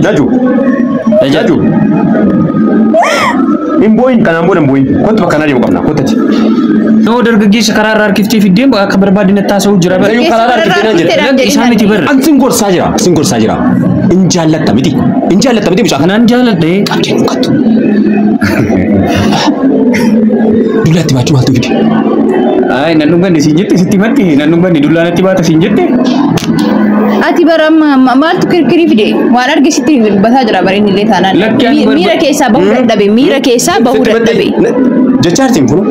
Naju. Naju. Hin boo'in, kanaan booda hin boo'in. Kottu, bakka kanaa deemu qabna. Kottati. Noo, dargaggeessa karaa irraa harkiftee fiddee akka barbaadne taasisuu jira. Naju karaa irraa harkiftee naan jedhe. Lakki, isaa miti barra. An sin gorsaa jira. Sin gorsaa jira. In jaallatta miti. In jaallatta miti mucaa kana. Naan jaaladhe. Qabdee dhungattu. Dullaatti baachuu maaltu fide? Ay, nan dhunganne siin jette, sitti himatti, nan dhunganne, dullaa natti baata siin jette. Ati bara maaltu kirkirii fide? Waan arge sitti dubbataa jira bara inni illee taanaan. Lakki, ani Miira keessaa bahuu dadhabe. Miira keessaa bahuu Sitti dadhabe. Jechaa jirtiin kun.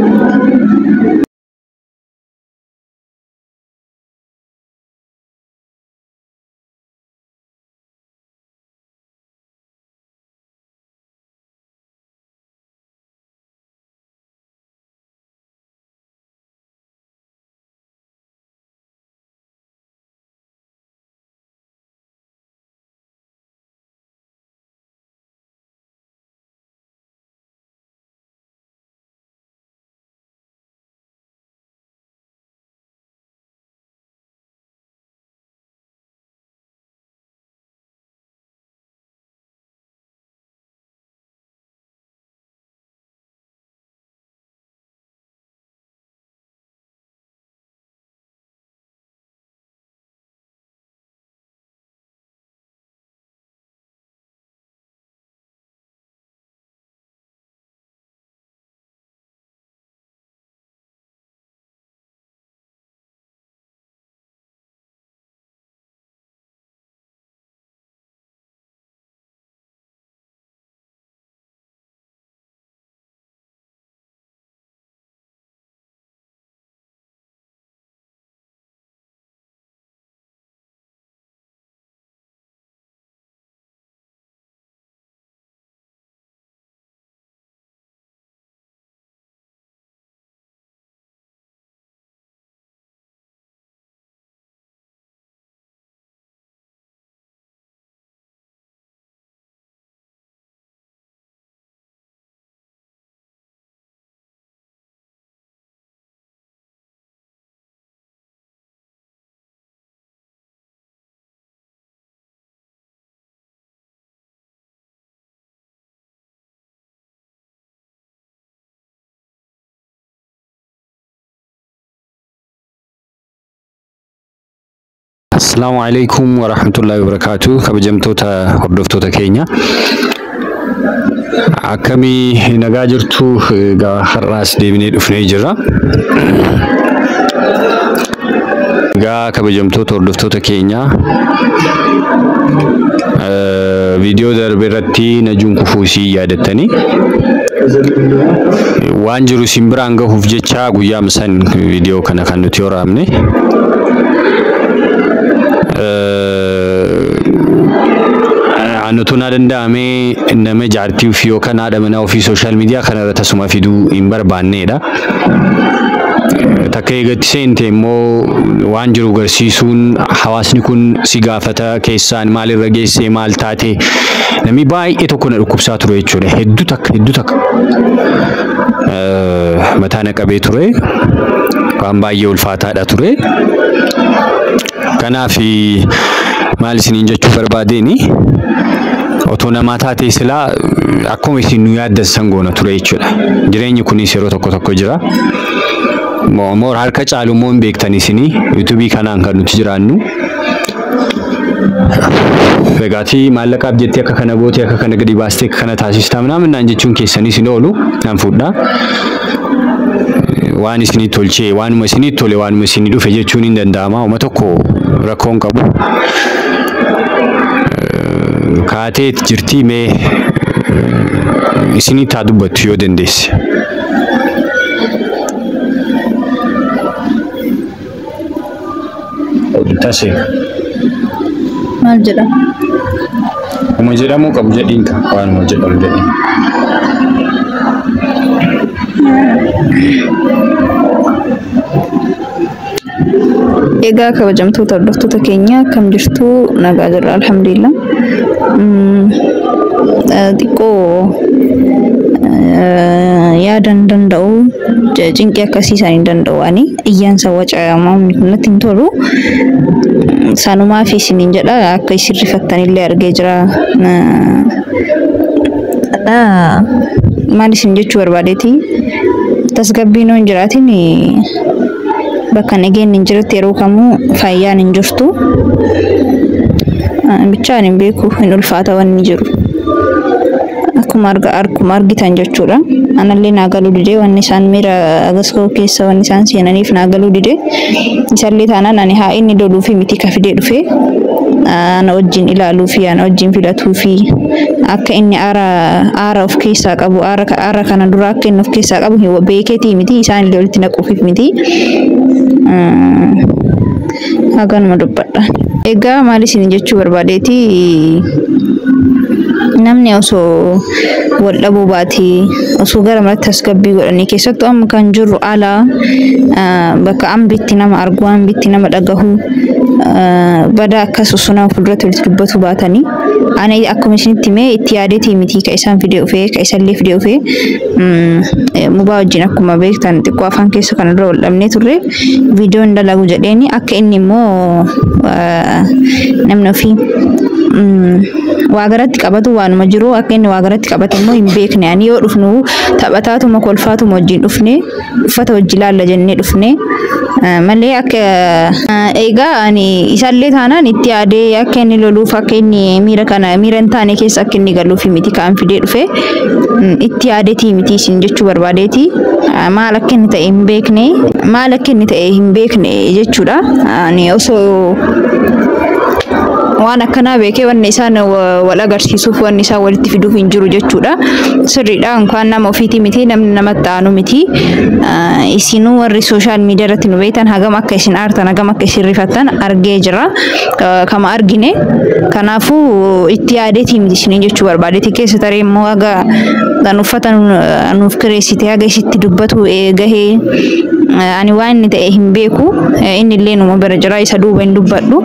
Assalaamu alaikum warahmatullahi wabarakatuh. Kabajamtoota hordoftoota keenya. Akkamii, nagaa jirtu? Egaa har'aas deebinee dhufnee jirra. Egaa kabajamtoota hordoftoota keenya, viidiyoo darbe irratti Najuun kufuu isii yaadattanii, waan jiru isin biraan gahuuf jecha guyyaa san viidiyoo kana kan nuti waraabne. Anutu na danda'amee nama jaartii ofii yookaan haadha manaa ofii social media kana irra tasuma fiduu hin barbaannedha. Takka eegatti seente immoo waan jiru agarsiisuun hawaasni kun si gaafata, keessaan maalirra geessee, maal taate, namni baay'ee tokko na dhukkubsaa ture jechuudha. Hedduu takka, hedduu takka mataa na qabee ture. Waan baay'ee ulfaataadha ture. Kanaaf maal isiniin jechuu barbaadeeni, otoo namaa taatee silaa akkuma isin nu yaaddan san goona ture jechuudha. Jireenyi kunis yeroo tokko tokko jira. Moor harka caalu immoo hin beektan isinii yuutuubii kanaan kan nuti jiraannu. Egaatii maallaqaaf jettee akka kana gootee, akka kana gadi baastee, akka kana taasistaa naan jechuun keessanis hin oolu, nan fudhaa. Waan isinii tolchee, waanuma isinii tole, waanuma isinii dhufe jechuun hin danda'ama. Uma tokko rakkoo hin qabu. Kaatee jirtii, mee isinii taa dubbattu yoo dandeesse. Tasee. Maal jedha? Uma jedhamuu qabu jedhiin ka, waanuma jedhamu jedhiin. Egaa kabajamtoota hordoftoota keenya, akkam jirtu? Nagaa jirra, alhamdulillah. Xiqqoo yaadan danda'u Cinqii akkasii isaan hin danda'u ani iyyaansa waca natti hin tolu. Sanumaaf isiniin jedha akka isin rifattanillee argee jira. Maal isin jechuu barbaadeeti tasgabbiin yoo hin jiraatin bakka nageenyi hin jiretti yeroo kamuu fayyaan hin jirtu. Bichaan hin beeku hin ulfaata wanni jiru. Akkuma akkuma argitan jechuudha. Anallee naa galuu didee wanni isaan miira agaskoo keessa wanni isaan seenaniif naa galuu didee isallee taanaan ani haa inni loluufi miti ka fidee dhufee ana wajjin ilaaluu fi ana wajjin filatuu fi akka inni aara aara of keessaa qabu aara aara kana dura akka inni of keessaa qabu hin beekeetii miti isaan illee walitti naquufiif miti. Haganuma dubbadha. Egaa maal isin jechuu barbaadeeti namni osoo wal dhabuu baatee osoo gara maratti tasgabbii godhanii keessattuu amma kan jirru ala bakka ambitti nama argu ambitti nama dhagahu badaa akkas osoo nama fuulduratti walitti dubbatu baatanii ani akkuma isinitti himee itti yaadeetii miti ka isaan fidee dhufee ka isallee fidee dhufee mubaa wajjin akkuma beektan xiqqoo afaan keessa kana dura wal dhabnee turre viidiyoon dalagu jedheeni akka inni immoo namni ofii waa garatti qabatu waanuma jiru akka inni waa garatti qabate immoo hin beekne ani yoo dhufnu taphataatuma kolfaatuma wajjin dhufne uffata wajji laalla jennee dhufne malee akka egaa ani isallee taanaan itti yaadee akka inni loluuf akka inni miira kana miira hin taane keessa akka inni galuuf miti kaan fidee dhufe itti yaadeetii miti isin jechuu barbaadeeti maal akka inni ta'e hin beekne maal akka inni ta'e hin beekne jechuudha ani osoo waan akkanaa beekee wanni isaan wal agarsiisuuf wanni isaan walitti fiduuf hin jiru jechuudha. Sirriidha inkaan nama ofiitii miti namni namatti aanu miti. Isinuu warri social media irratti nu beektan hagam akka isin aartan hagam akka isin rifattan argee jira. Kama argine kanaafuu itti yaadeetii miti isiniin jechuu barbaadeeti keessa taree immoo haga kan uffata nuuf kireessite haga isitti dubbatu gahee ani waan inni ta'e hin beeku inni illee numa bira jira isa duuba hin dubbadhu.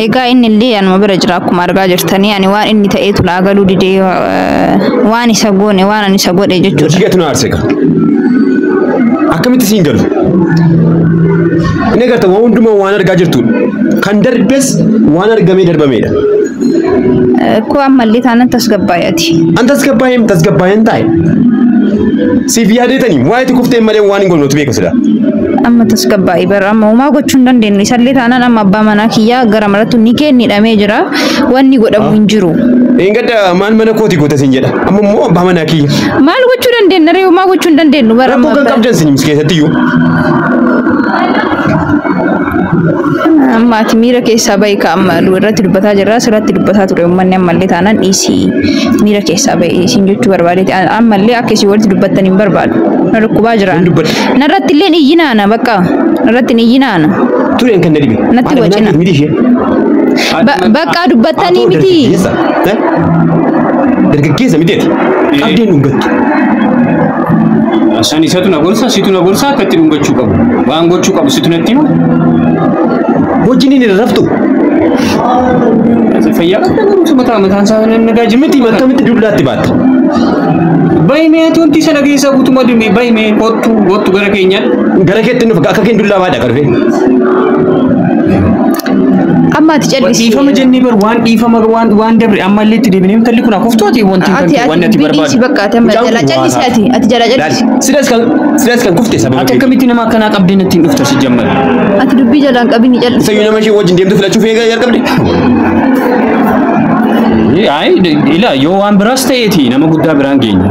Egaa inni illee anuma bira jira akkuma argaa jirtanii ani waan inni ta'eetu naa galuu didee waan isa goone waan ani isa godhe jechuudha. Hojii keetu na aarse egaa. Akkamitti siin galu? Inni agarta waan hundumaa waan argaa jirtudha. Kan darbes waan argamee darbamedha. Koo ammallee taanaan tasgabbaayati. An tasgabbaa'een tasgabbaa'een taa'e. Siif yaadeetanii waa'ee itti kufteen malee waan hin goone beeka sila. Amma tasgabbaa'e bara amma homaa gochuu hin dandeenyu isallee taanaan amma abbaa manaa kiyyaa gara marattu ni kennidhamee jira wanni godhamu hin jiru. Eeggadda maal mana kooti goota siin jedha. Amma immoo abbaa manaa kiyya. Maal gochuu dandeenya ree homaa gochuu hin dandeenyu bara Rakkoo kan qabdan siin keessatti iyyuu. Amma ati miira keessaa bahi ka amma irratti dubbataa jirra sirratti dubbataa ture uummanni ammallee taanaan dhiisii miira keessaa bahi isin jechuu barbaadeeti ammallee akka isin walitti dubbattan hin barbaadu na dhukkubaa jira. Hin dubbadhu. Narratti illee ni iyyinaana bakka narratti ni iyyinaana. Tureen kan na dhibe. Natti wacina. Miti ishee. Bakka dubbattanii miti. Dargaggeessa. Dargaggeessa miti ati. Qabdeen dhungattu. San isatu na gorsa situ na gorsa akka itti dhungachuu qabu. Waan gochuu qabu situ natti hima. Wajjin hin raftu. Fayyaa qabda garuu mataa mataan isaa nagaa jiru. Miti akkamitti dullaatti baatta? Bahimee ati wanti sana keessaa guutummaa deemee bahimee kottu kottu gara keenyaatti. Gara keetti nuuf akka keen dullaa baadha kan dhufe. Amma ati callisi. Dhiifama jennee bar waan dhiifama waan waan dabre ammallee itti deebinee intalli kun akuftu ati wanti Ati kan wanni ati ati dubbii dhiisi barbaadu. bakka ati amma jala callisi ati ati jala callisi. Sidaas kan kufte sababa Ati keeti. akkamitti nama akkanaa qabdee natti hin dhufta si jammala. Ati dubbii jalaan qabini callisi. Isayyuu nama ishee wajjin deemtu filachuuf eegaa jalqabde. Ayi ila yoo waan biraas ta'eeti nama guddaa biraan geenya.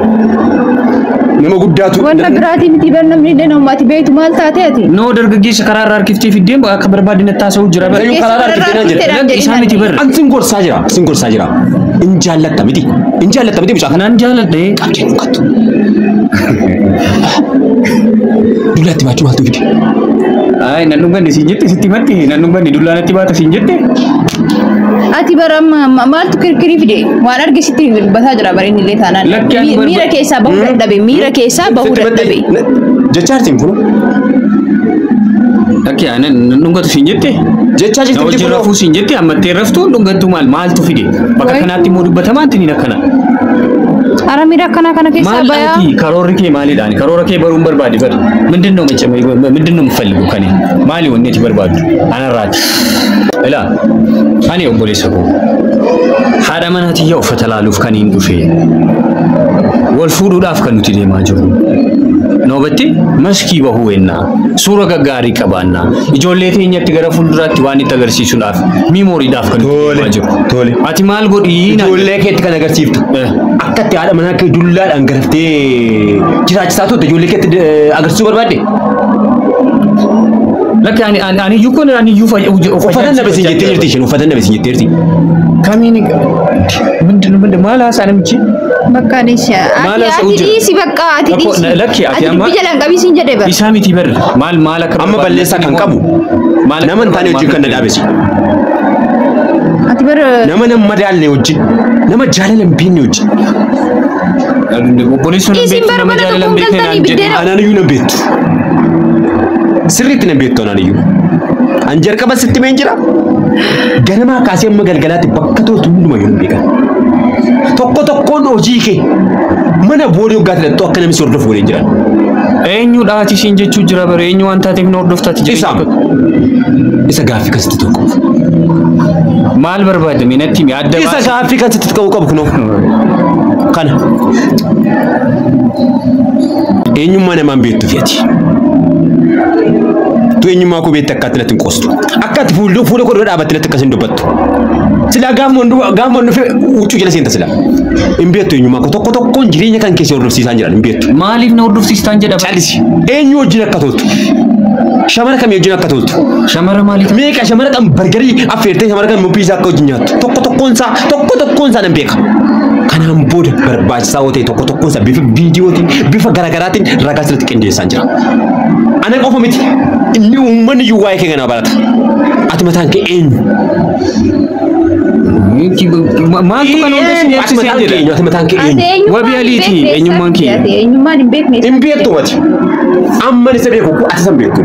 Nama guddaatu. Wanta biraatii miti bar namni illee nama ati beektu maal taate ati? Noo dargaggeessa karaa irraa harkiftee fiddeen akka barbaadde natti haasa'uu jira bara. Isayyuu karaa irraa harkiftee naan jedha. Lakki isaa miti barra. An sin gorsaa jira. Sin gorsaa jira. In jaallatta miti. In jaallatta miti mucaa kana. Kanaan jaaladhe. Qabdeen dhungattu. Dullaatti baachuu maaltu fide? Ayi nan dhunganne siin jette sitti himatti nan dhunganne dullaa natti baata siin jette. Ati bara amma maaltu kirkirii fide? Waan arge sitti dubbataa jira bara inni illee taanaan. Lakki ani Miira keessaa bahuu dadhabe miira keessaa bahuu dadhabe. Jechaa jirtiin kun. Lakki nan dhungatu siin jette. Jechaa Na jirti miti wajjin kunoo. rafuu siin jette ammattee raftuu dhungattu maal maaltu fide? Bakka Wayi. kanaatti immoo dubbatamaa intini akkana. Ara miira akkanaa kana keessaa Maal bayaa. ati karoorri kee maalidhaan? Karoora kee baruun barbaade bar. ምንድን ነው መቼም ምንድን ነው የምፈልገው ከኔ? Maali wanni ati barbaaddu? Anarraati. Ilaa ani obboleessa koo haadha manaa tiyya uffata laaluuf kan hin dhufe wal fuudhuudhaaf kan nuti deemaa jirru. Noobatti maskii bahuu wennaa suura gaggaarii qabaannaa ijoollee teenyatti gara fuulduraatti waan itti agarsiisuudhaaf miimooriidhaaf kan nuti deemaa jirru. Tole. Ati maal godhii naan Ijoollee keetti kan agarsiiftu. Akka itti haadha manaa kee dullaadhaan garaftee jiraachisaa turte ijoollee keetti agarsiisuu barbaadde. Lakki ani ani ani iyyuu kun ani iyyuu Uffata nabe siin jettee jirti isheen uffata nabe siin jettee jirti. Kamiin ምንድን ምንድን maal haasaa namichi? Bakka dhiisi. Maal Ati haasa'u ati jira? dhiisi bakka ati Lakko- dhiisi. lakki ati Ati amma- dubbii jalaan qabii siin jedhee bara. Isaa miti bar maal maal akka Amma balleessaa kan qabu maal akka nama hin taane wajjin kan na dhaabesi. Ati bara Nama nama madaalle wajjin nama jaalala hin beekne wajjin. Obboleessuun hin Isin beektu bara nama mana jaalala hin tokkoon beekne naan galtanii jedhe. biddeena Anaan iyyuu nan beektu. Sirriitti nan beektu anaan iyyuu. An jalqaba sitti meen jira. Ganamaa kaasee amma galgalaatti bakka toltu hundumayyuu hin beekan. Tokko tokkoon hojii kee mana booda waggaa filattu akka namni si hordofu godhee jiran. Eenyudha ati siin jechuu jira bara eenyu waan taateef na hordoftaati Isa isa gaaffii kan sitti ta'u qabu. Maal barbaadame natti himi adda Isa baasi. gaaffii kan sitti ta'u qabu kunoo. Kana. Eenyummaa namaan beektu feeti. Tu eenyummaa koo beekte akka ati natti hin qoostu. Akka ati fuuldura fuula koo dura dhaabatte natti akkas hin dubbattu. Silaa gaafuma dhufe huccuu jala seenta silaa. Hin beektu eenyummaa koo tokko tokkoon jireenya kan keessa hordofsiisaan jiran hin beektu. Maaliif na hordofsiistaan jedha bara. Callisi. Eenyu wajjin akka toltu? Shamara kamii wajjin akka toltu? Shamara maaliif? Meeqa shamara kan bargarii affeertee shamara kan piizaa akka wajjin nyaattu? Tokko tokkoon isaa tokko tokkoon isaa nan beeka. Kanaan booda barbaachisaa yoo ta'e tokko tokkoon isaa bifa viidiyootiin bifa garaagaraatiin ragaa sirriitti qindeessaan jira. Ana qofa miti inni uummanni iyyuu waa'ee kee kana barata. Ati mataan kee eenyu? Maaltu kan hunda si Ati nyaachisee mataan kee jedha? eenyu? Ati mataan kee Ati eenyu? eenyummaan Wabii hin aliiti, beekne eenyummaan eessaati kee. ati eenyummaan hin beekne Hin eessaati? beektu ati. Amma isa beeku ati isa hin beektu.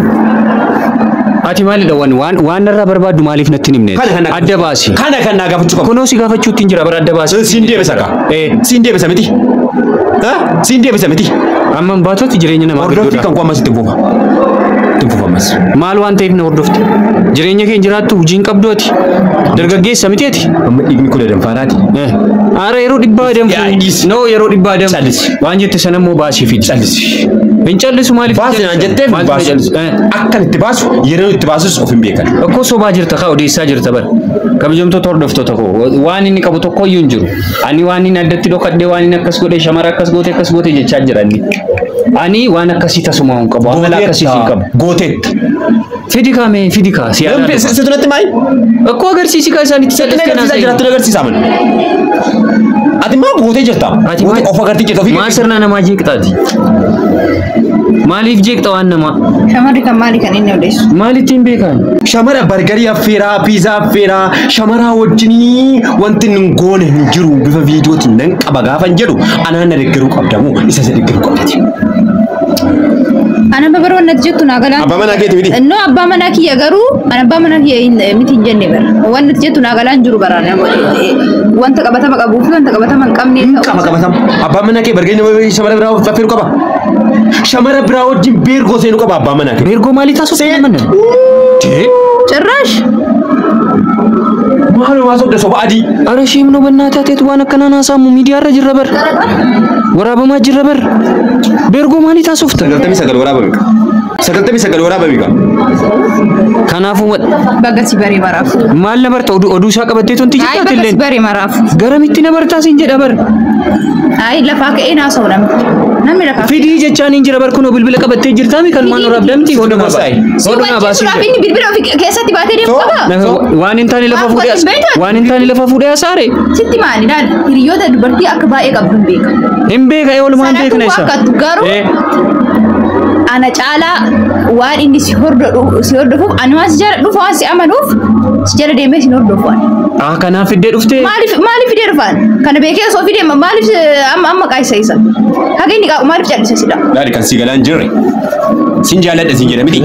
Ati maalidha waan waan waan narraa barbaaddu maaliif natti hin himne? Kana kan Adda baasi. Kana kan naa gaafachuu qabu. Kunoo si gaafachuutti hin jira bara adda baasi. Siin deebisa kaa. Siin deebisa miti. Ha? Siin deebisa miti. Amma baatoti jireenya namaa Hordoffii gidduudha. kan koo ammas itti fufa. Itti fufa ammas. Maal waan ta'eef na hordofte? Jireenya kee hin jiraattu hojii hin qabdu ati. Dargaggeessa miti ati. Amma dhiigni kudha danfaaraati. Ara yeroo dhibbaa Yaa, danfu. dhiisi. No yeroo dhibbaa danfu. Callisi. Waan jette sana immoo baasii fidi. Callisi. Hin callisu maaliif? Baasi naan jetteef Maaltu na baasu. callisu? Akkan itti baasu yeroo itti baasus of hin beekan. Okkoo sobaa jirta kaa odeessaa jirta bara. Kabajamtoota hordoftoota koo waan inni qabu tokko iyyuu hin jiru. Ani waan inni addatti dhokadhee waan inni akkas godhee shamara akkas goote akkas goote jechaa jira inni. Ani waan akkasii tasuma hin qabu. Amala akkasii hin qabu. Gooteetta. Fidi kaa mee fidi kaa si yaada. Situ natti maayi? Okkoo agarsiisi kaa isaanitti Situ callisee agarsiisaa jira situ agarsiisaa mana. Ati maa gootee jirta? Ati Gootee of agartee jirta ofii. Maal sirna namaa jeeqxaati? Maaliif jeeqxa waan namaa? Shamarri kan maali kan inni odeessu? Maalitti hin beekan? Shamara bargarii affeeraa, piizaa affeeraa, shamara wajjinii wanti hin goone hin jiru bifa viidiyootiin nan qaba gaafan jedhu anaan na deeggaruu qabda moo isa isa deeggaruu qabdati. Ana bara wanti jettu naa galaan. Abbaa manaa keeti miti? No abbaa manaa kiyya garuu ana abbaa manaa kiyya miti hin jenne bara. Wanti jettu naa galaan jiru bara. Wanta qabatama qabuu fi wanta qabatama hin qabne Hin ta'uu qaba qabatama. Abbaan manaa kee bargarii nama shamara biraa affeeruu qaba. Shamara biraa wajjin beergoo seenuu qaba abbaan manaa kee. Beergoo maalii taasiftu mana? Cirraash. Maaluma sobda soba adii. Ara ishee immoo bannaa taateetu waan akkanaa naasaamu miidiyaarra jirra bar. Waraabamaa jirra bar. Beergoo maalii taasifta? 99 waraabame qaba. 99 waraabame qaba. Kanaafuu Baga si baree maraafu. maal na barta oduu oduu isaa qabattee tonti Ayi jirtaati baga si illeen. baree maraafu. Garamitti na bartaa siin jedha bar. Ayi lafaa ka'ee naasa'u namni. Namni lafaa. Fidii jechaan hin jira bar kunoo bilbila qabattee jirtaami kan maan waraabdamti hodhu naa baasi. Si Hodhu naa baasi. hubachiisuudhaaf inni bilbila ofii keessatti baatee deemu qaba. Waan hin taane lafa Maaf fuudhee waliin beektan? waan hin taane lafa fuudhee asaare. Sitti maali laal hiriyoota dubartii akka baay'ee qabdu hin beeka. Hin beeka ee oolmaan Sanatu beekna isa. akkattu garuu ana caalaa waan inni si hordofuuf ani waan si jala dhufu waan si amanuuf si jala deemee si hordofu ani. Ah kanaaf fiddee dhuftee. Maaliif maaliif fidee dhufaan? Kana beekee osoo fidee maaliif amma amma qaayisa isa? Haga inni qaaqu maaliif callisa sidha? Laali kan si galaan jirre. Sin jaalladha sin jedha miti.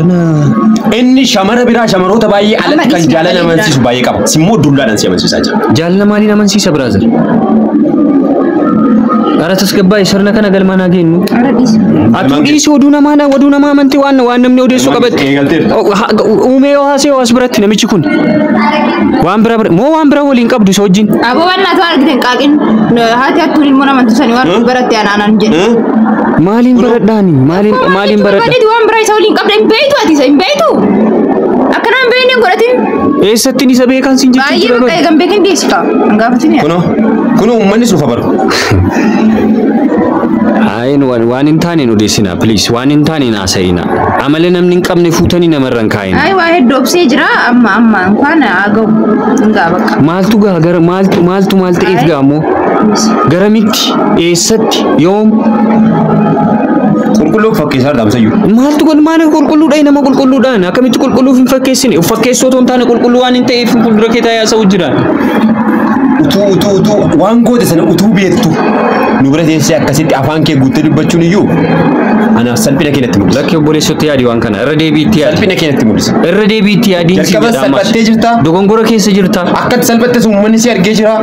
Inni shamara biraa shamaroota baay'ee alatti kan Amma jaalala amansiisu baay'ee qaba. Simmoo dullaadhaan si amansiisaa jira. Jaalala maaliin amansiisa brother? Ara tasgabbaa'e sirna kana galmaan haa geenyu. Ara dhiisi. Atuu dhiisi oduu namaa oduu namaa amantii waan waan namni odeessu qabatte. Eegalteerta. Uumee yoo haasa'e as biratti namichi kun. Waan bira moo waan bira waliin qabdu isa wajjin. Aboo waan naatu argite hin qaaqin. Haati hattuun ilmoo nama tusanii waan baratte anaan jedhe. Maaliin baradhaani? Maaliin maaliin baradha? Bareedu waan biraa isa waliin qabda hin beektu ati isa hin beektu. Akkanaan beekne hin godhatin. Eessattiin isa beekan siin jechuu Baay'ee jira bakka bara. eegan beekin dhiyeessita. Hin gaafatin yaa. Kunoo kunoo uummannis dhufa baru. Ayin waan hin taane hin odeessina please waan hin taane hin haasa'ina. Amala namni hin qabne fuutanii namarra hin kaa'ina. Ay waa hedduu obsee jira amma amma inkaan haa ga'u. Hin ga'a bakka. Maaltu gaa gara maaltu maaltu maal ta'eef gaa immoo garamitti eessatti yoom Qulqulluu fakkeessaa dhaamsayyuu. maaltu godhu maal qulqulluudha nama qulqulluudhaan akkamitti qulqulluuf hin fakkeessine of fakkeessoo otoo hin taane qulqulluu waan hin ta'eef fuuldura kee taa'ee haasa'u jira. Utuu utuu utuu waan goote sana utuu beektu nu bira teessee akkasitti afaan kee guuttee dubbachuun iyyuu anaaf salphina kee natti mul'isa. Lakki obboleessotti yaadi waan kana irra deebiitti yaadi. Salphina kee natti mul'isa. Irra deebiitti yaadiin si Jalqaba jedha ammas. salphattee jirta. Dogongora keessa jirta. Akkatti salphattes uummanni si argee jira.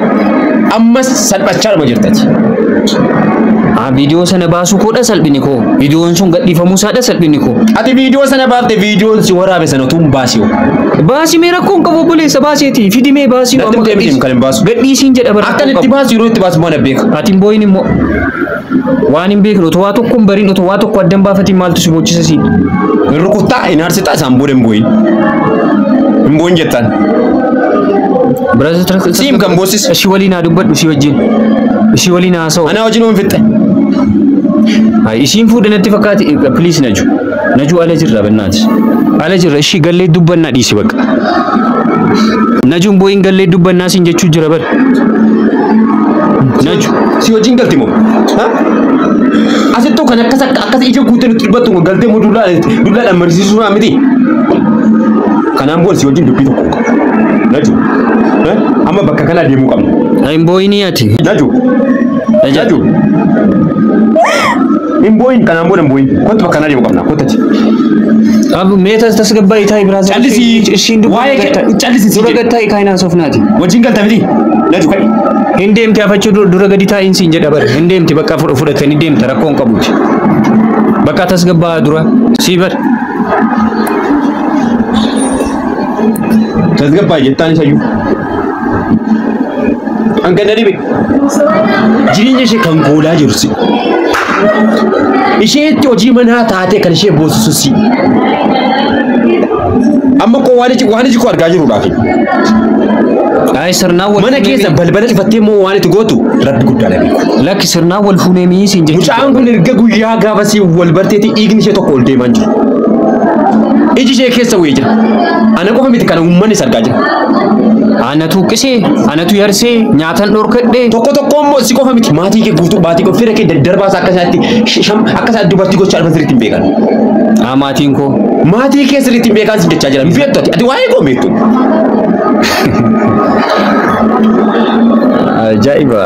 Ammas salphachaadhuma jirtati. Viidiyoo sana baasuu koodha salphini koo. Viidiyoon sun gadhiifamuu isaadha salphini koo. Ati viidiyoo sana baafte viidiyoon si waraabe sana utuu hin baasii. Baasii mee rakkoon qabu obboleessa baaseeti. Fidi mee baasii. Natti himtee miti kan hin baasu. Gadhiisiin jedha bara. Akkan itti baasu yeroo itti baasu maal beeka. Ati hin boo'in immoo. Waan hin beekne otoo waa tokko hin bariin otoo waa tokko addan baafatiin maaltu si boochisa siin. Hin rukuttaa hin aarsitaa isaan booda hin boo'in. Hin boo'in jettaan. Siim kan boossis. Ishii waliin haa dubbadhu ishii wajjin. Ishii waliin haasa'u. Anaa wajjin oon fixxe. Ay ishiin fuudhe natti fakkaati please Naju. Naju ala jirra bennaati. Ala jirra ishii gallee dubbannaa dhiisi bakka. Najuun boo'in gallee dubbannaa siin jechuu jira bar. Naju. Si wajjin galti moo? Asittuu kan akkas akkas ija guuttee nutti dubbattu kun galtee moo dullaadhaan marsiisuu naa miti. Kanaan booda si wajjin dubbii tokko hin qabu. Naju. Amma bakka kanaa deemuu qabna. Ay hin boo'inii ati. Naju. Naju. Hin boo'in kanaan booda hin boo'in. Kottu bakka kanaa deemuu qabna. Kottati. Abu mee tasgabbaa'ii taa'i biraa. Callisii. Ishiin Waa'ee kee callisii si Dura jedhe. gad taa'i kaayinaa soofnaati. Wajjin galta miti. Naju ka'i. Hin deemte afachuu dura gadi taa'iin siin jedha bare. Hin deemte bakka fudhatanii deemte rakkoo hin qabuuti. Bakka tasgabbaa dura sii bare. Tasgabbaa jettaan isayyuu. Hanga na dhibe. Jireenya ishee kan goolaa jiru si. Isheetti hojii manaa taatee kan ishee boosisu si. Amma koo waan iji waan iji koo argaa jiruudhaaf. Ay sirnaan wal Mana keessa balbala cufattee immoo waan itti gootu rabbi guddaa na beeku. Lakki sirnaan wal fuunee mii siin jechuudha. Mucaan kun erga guyyaa gaafa si wal barteetti dhiigni ishee tokko ol deemaa hin jiru. Iji ishee keessa wayii jira. Ana qofa miti kana uummannis argaa jira. Anatu uqqisee, anatu yarsee, nyaatan dhorkadhee. Tokko tokko immoo si qofa miti maatii kee guutuu maatii kee fira kee daddarbaas akka isaatti akka isaatti dubartii gochaa dhufan sirriitti hin beekan. Maatiin koo. Maatii kee sirriitti hin beekan si jechaa jira. Hin beektu ati. Ati waa'ee koo hin beektu. Ajaa'iba.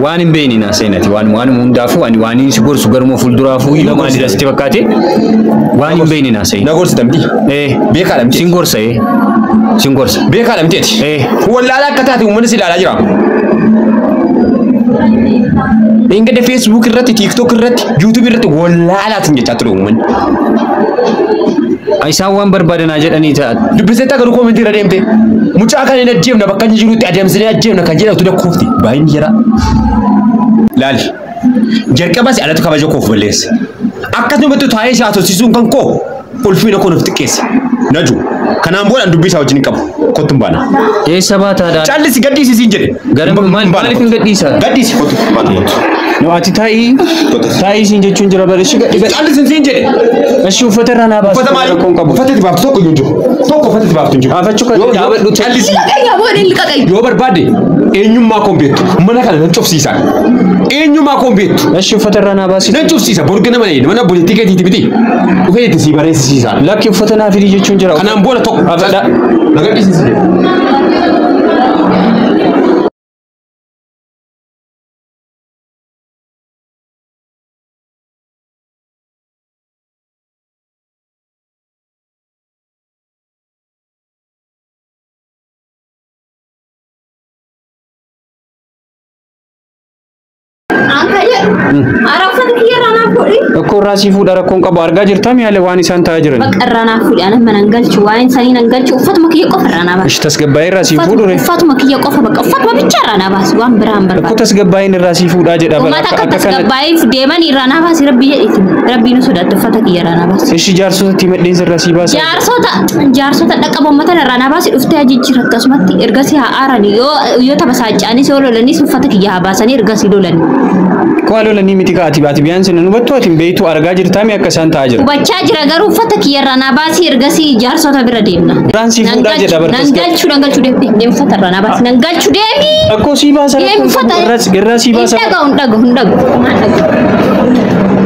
Waan hin beekne naa seenati. Waan waan hundaafuu ani waan hin si gorsu garuma fuulduraafuu Na yoo maal gorsita. sitti fakkaate waan hin beekne naa seena. Na gorsita miti. Beekaadha miti. Sin gorsa Sin gorsa. Beekaadha miti ati. Wallaalaa akka taate uummanni si ilaalaa jira. Dheengadda Facebook irratti, TikTok irratti, YouTube irratti wallaalaatiin jechaa ture uummanni. Isaan waan barbaadanaa jedhanii ta'a. Dubbiseetta garuu koomentii irra deemte. Mucaa kana hin ajjeefna bakka inni jirutti adamsinee ajjeefna kan jedhamtu lakkoofti. Baay'inni jira. Laali. Jalqabas alatti kabaja koof balleesse. Akkasumatti taa'ee isaa haasofsiisuun kan koo ulfina koo nuuf xiqqeesse. Naju. Kanaan booda dubbii isaa wajjin hin qabu. Kottu hin baana. Eessa baataadha? Callisi gadhiisi siin jedhe. Gara maaliif hin gadhiisa? Gadhiisi kottu hin baana kottu. No ati taa'ii taa'ii siin jechuun jira bare ishii gadhi. Callisi siin jedhe. Ishii uffata irraa naa baasi. Uffata maali? Uffata itti baaftu tokko iyyuu hin jiru. Tokko uffata itti baaftu hin jiru. Afachuu kan dhaabadhu. Callisi. Liqaqayyaa booda liqaqayyaa. Yoo barbaadde eenyummaa koo hin beektu. Mana kana nan cufsiisa. Eenyummaa koo hin beektu. Ishii uffata irraa naa baasi. Nan cufsiisa. Borga nama mana obboleettii keetiiti miti. Dhufee itti sii bareessisiisa. Lakki uffata naa fidii jechuun jira. Kanaan booda tokko. Afadha. Na gadhiisi. Anka jedhu. Ara uffata kiyya irraa naaf fuudhi. Rakkoo irraa sii fuudha, rakkoon qabu. Argaa jirtaa mi'aalee waan isaan ta'aa jiran. Bakka irraa naaf fuudhi. Ana mana hin galchu. Waa'een sanii nan galchu. Uffatuma kiyya qofa irraa naa baasi. Ishi tasgabbaa'ee irraa sii fuudhu re. Uffatuma kiyya qofa, bakka uffatuma bicha irraa naa baasi. Waan biraa hin Rakkoo barbaadu. tasgabbaa'een irraa sii fuudhaa jedha bara. Uummata akka Akka kana. tasgabbaa'eef deeman irraa naa baasi, rabbi jedhiiti. Rabbii nu sodaattu, uffata kiyya irraa naa baasi. Ishi jaarsota madheensa irraa sii baasa. Jaarsota dhaqqaba uummata irraa naa baasi, dhuftee jijjiira akkasumatti ergasii haa aarani, yoo tabasaaca'anis yoo lolanis uffata kiyya haa baasanii ergasii lolani. Waa lolanii miti kaati baati biyaan sinna hubattu, ati hin beektu, argaa jirtaa mi akka isaan ta'aa jiran. Hubachaa jira, garuu uffata kiyya irraa naa baasii, ergasii jaarsota bira deemna. Irraan sii Nan fuudhaa jedha galchu, bara. nan galchu, nan galchu, deemi deemi, uffata irraa naa baasi, nan galchu, deemi. Rakkoo sii baasa, Deemi rakkoon uffata. qabu irraa sii Hin baasa. dhaga'u, hin dhaga'u, hin dhaga'u. Maal dhaga'u?